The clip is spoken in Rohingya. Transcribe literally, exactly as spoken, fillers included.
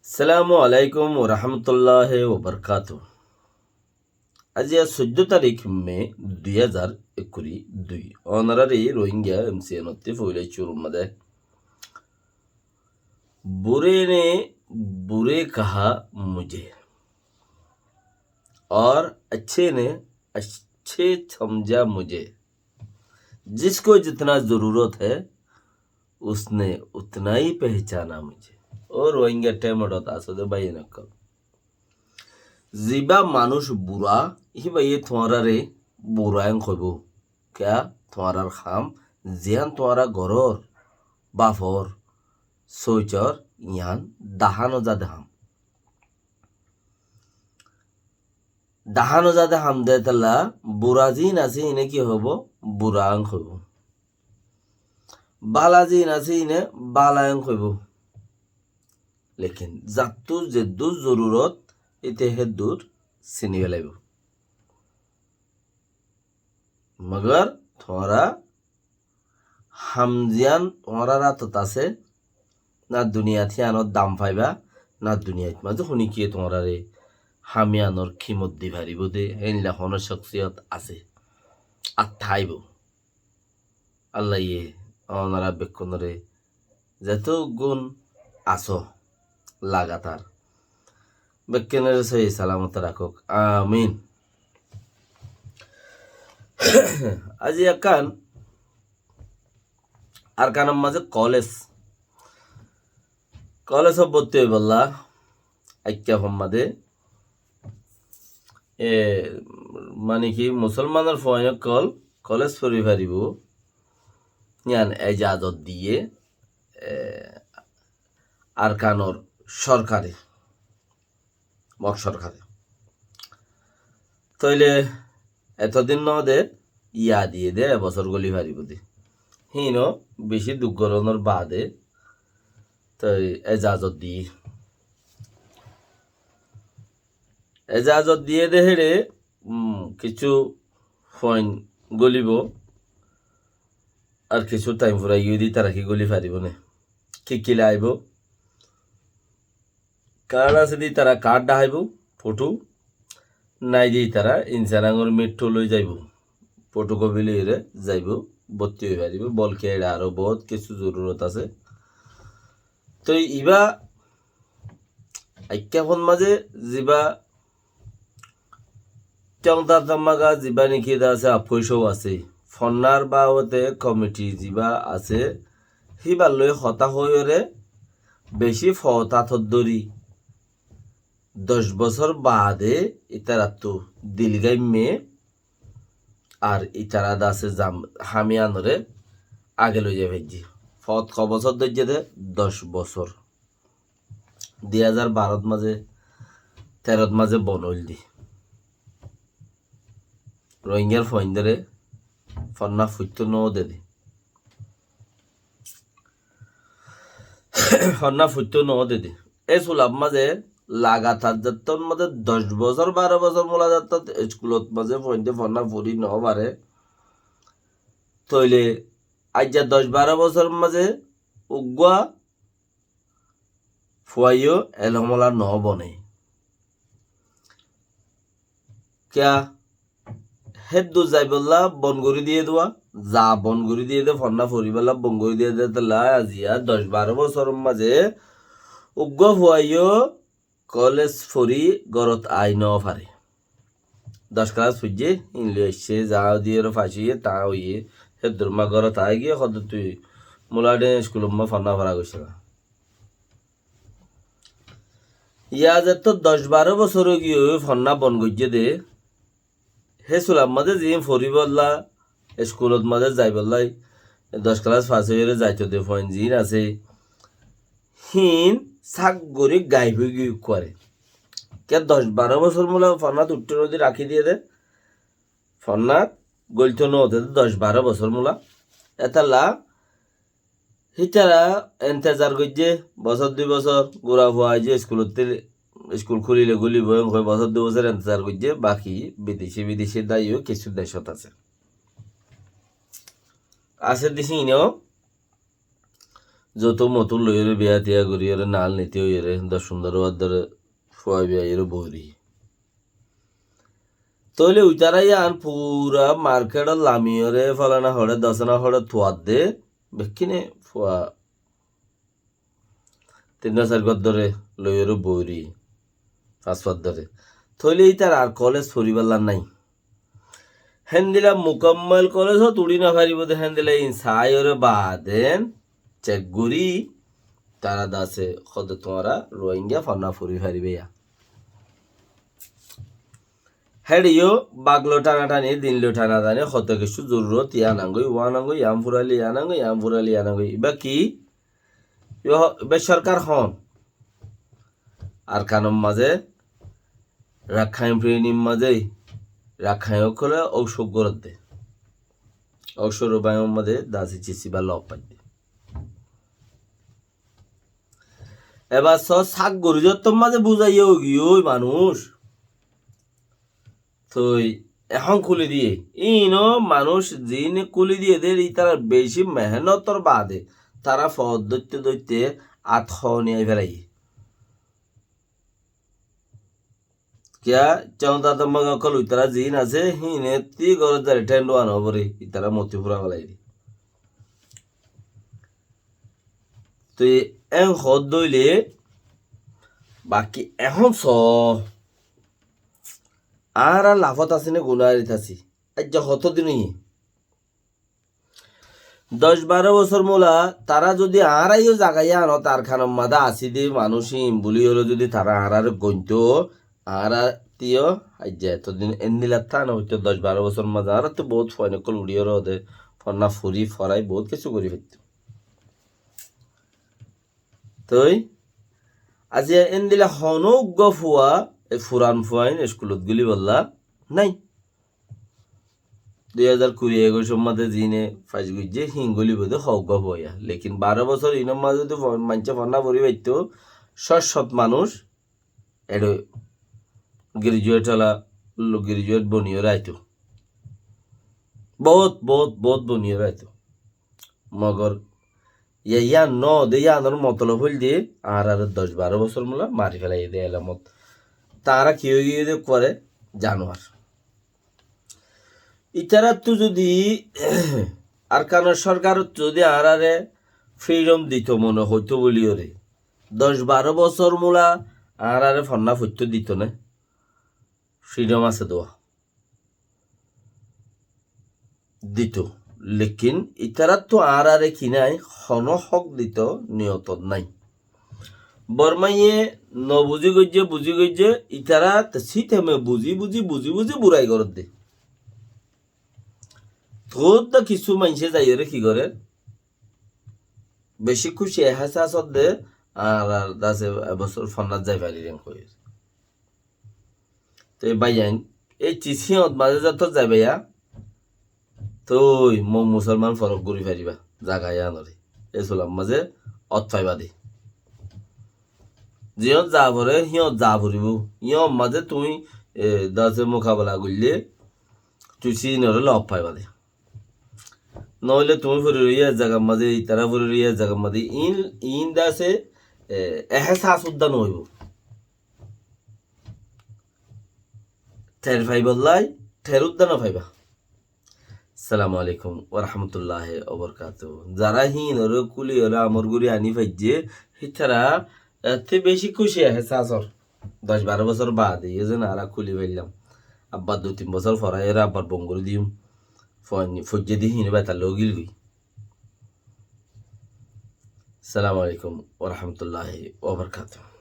Assalamu alaikum wa rahmatullahi wa barakatuhu. Aijja soiddó tarík me dui házar ekkuri dui. Onoráre Rohingya M C N ottú foila cúrur mazé, برے نے برے کہا مجھے اور اچھے نے اچھے سمجھا مجھے۔ جس کو جتنا ضرورت ہے، اس نے اتنا ہی پہچانا مجھے۔ Ó Rohingya thémot asó dé báiyain ókkol, zibá manúic bura, híbaye tuáñráre bura en hoibó. Kiyá? Tuáñrár ham, ziyán tuáñra gorór, bafor, sóicor, yián dahá no za dé ham. Dahá no za dé ham dé tolla, bura ziín asé iíne ki hoibó? Bura en hoibó. Bála ziín asé iíne bála en hoibó. Lekin zattú zeddúr zorurot, íte héddúr sini felaibó. Mogor tuáñra ham ziyán tuáñrár átot asé, na duniyat híyanor dam faiba, na duniyat mazé honíkiye tuáñráre ham yíanor kimot di faribó dé, héilla honó cóksiyot asé. Ar táibo. Allaye onorá bekkúnoré zetógún asó lagatar, bekkúnoré sóhi salamot rakók. Amin. Aijja ekkán Arkanor mazé koles, kolesot bótti óibolla aikká fon mazé, e, mani ki, musolmanor fuain ókkol koles fori faribó, yián ejazot diyé, e, Arkanor sorkare, Mog sorkare. Tóile etodin no de, yá diyé de, e bosór góli faribó de. Híno beci duk gorónor baade toi ejazot diyé. Ejazot diyé de héçe, um, kissú fuain gólibo, ar kissú thaim furaiyé de ítara ki góli faribó né? Ki ki laibó? Kard asé de ítara kard daháibo, fothó, nai de ítara insan angor mittú loi zaibó, fotokopi loiyóre zaibó, bótti ói faribó, bolke eçe aró bout kissú zorurot asé. Toi ibá aikká fon mazé zibá tongtar tamaga zibá niki de asé, afoicá asé, fonnar babote komiti zibá asé, híbar loi hotá hoiyóre beci fotátot dóri doc bosór baade ítarattú dil gaimmé, ar ítara de asé zam-, ham yíanoré age loi zai faijjé. Fot ho bosór dóijje de? Doc bosór. Dui házar barot mazé, terot mazé bon óil de. Rohingyar fuaindóre fonná foittó no de de. Fonná foittó no de de. E sulat mazé lagatar zettót mazé doc bosór, baró bosór mula zettót eskulot mazé fuainde fonná fori no fare. Tóile aijja doc baró bosór mazé uggúa fuaiyó elhomola no bone. Kiyá? Héddur zaibolla bon gorí diyé de, za bon gorí diyé de, fonná foribólla bon gorí diyé de, tolla aijja doc baró bosóror mazé uggúa fuaiyó koles fori górot ai no fare. Doc kelas foijjé, in loi aiccé, za diyóre fac óiye, ta óiye, héddur ma górot ai giyé, hodde tui mula de eskulot ma fonná fora goijjé na. Yá zettót doc baró bosór ói giyé, fonná bon goijjé de, hé sulat mazé ziín foribólla, eskulot mazé zaibolla, doc kelas fas óiyore zaito de fuain ziín asé, hín sak gorí gaib ói giyé ekkuare. Kiyá doc baró bosór mula fonnát uiththó no de rakí diyé de, fonnát goiltó no de doc baró bosór mula. Etolla hítara entezar goijjé, bosór dui bosór, gura fua aijjé, eskulot, eskul kúlile gulibó, en hoi bosór dui bosór entezar goijjé, baki bideci, bideci daiyo kissú decót asé. Asé de híno, zoto moto loiyóre biya tiya goríyore nal niti óiyore doc fundoro uwar dóre fua biya óiyore boiri. Tóile uitara yián fura market ot lamiyore folana hoçe, dosana hoçe tuadde, bekkíne fua tin sair gór dóre loiyóre boiri, fañs fuar dóre. Tóile ítar ar kolej foribálla nái. Héndilla mukammal kolejot uçí nofaribó de, héndilla in saiyóre baade cek gorí tara dase hóde tuáñra Rohingya fonna fori faribá ya. Héçe yó baglo tanathani, dinlo tanathani, hoto kessú zorurot, yián angoi, uán angoi, yián furali, yián angoi, yián furali, yián angoi. Ibá ki? Ibá, ibá sorkar hon? Arkanor mazé, Rakhain Frenir mazé, Rakhain ókkole óusok gorédde. Óusok rubainor mazé dasi cisiba lof faidde. Ebar só sak gorí zottór mazé buzaiye óigiyoi manúic. Toi ehón kúli diyé. Íno manúic ziíne kúli diyé dé, ítarar bicí mehénotor baade tará foód dóitte dóitte at hoóni aái félaiye. Kiyá, cónta tommá ókkol uitará ziín asé, híinettí górot zari théndh uán óbore, itará moti fura félai dé. Toi en hoódde óile, baki ehón soó, añára lafót así né gunárit así? Aijja hotó din óiye? Doc baró bosór múla tará zudi añára yó zaga yíanot Arkanor mazé así dé manúic íin bulí yóre zudi tará añáráre gointó, añára tíyo aijja etó din endilla tána óito, doc baró bosór mazé añárattú boóut fuain ókkol uçí yóre óde fonná furi forai boóut kessú gorí faittó. Toi aijja endilla honó uggúa fua, e furan fuain eskulot gúlibolla nái. Dui házar kuri ekuicor mazé ziíne fas goijjé, híin gúlibo dé hó uggúa fua ya. Lekin baró bosór inor mazé zudi fo-, maincé fonná fori faittó, cót cót manúic eçé graduate ola, lo-, graduate boniyóre aitó. Boóut, boóut, boóut boniyóre aitó. Mogor Ye yían noó de, yíanor motolob óilde añáráre doc baró bosór múla mari félaiye de elamot. Tará ki óigiyoi de kuare januar. Ítarattú zudi Arkanor sorkarottú zudi añáráre fridom dito mone hoitó buliyóre, doc baró bosór múla añáráre fonná foittó dito né? Fridom asé dua. Dito. Lekin ítarattú añáráre ki nái, honó hók dito niyotot nái. Bormaye nobuzí goijjé, buzí goijjé, ítara te síteme buzí, buzí, buzí, buzí burai gorédde. Tuáñra kissú maincé zaiyóre ki gorér? Beci kúci ehesas ódde, añárar dase ebosór fonnát zai farir en hoiyóre. Te báiyain, ei cis híyot mazé zottót zaibaiya, toi mou musolman forok gorí faribá, zaga yíanoré. E sulam mazé ot faiba de. Ziyót za foré, híyot za foribó. Híyot mazé tuñí, e, dase mukabela goillé, tuñí sinoré lof faiba de. Noóile tuñí fori roiyé ek zagar mazé, itará fori roiyé ek zagar mazé. Iín, iín dase, e, ehesas udda noóibo. Ther faibollái, ther udda nofaiba. Assalamu alaikum wa rahmatullahi wa barakatuhu. Zará híinoré kúli óre amor gorí aní faijjé, hítara, e, te beci kúci ehesas ór. Doc baró bosór baade yó zen añára kúli faillám. Abbar dui tin bosór forai óre abbar bon gorí diyum. Fo-, foijjé de híin betar loi gilgói. Assalamu alaikum wa rahmatullahi wa barakatuhu.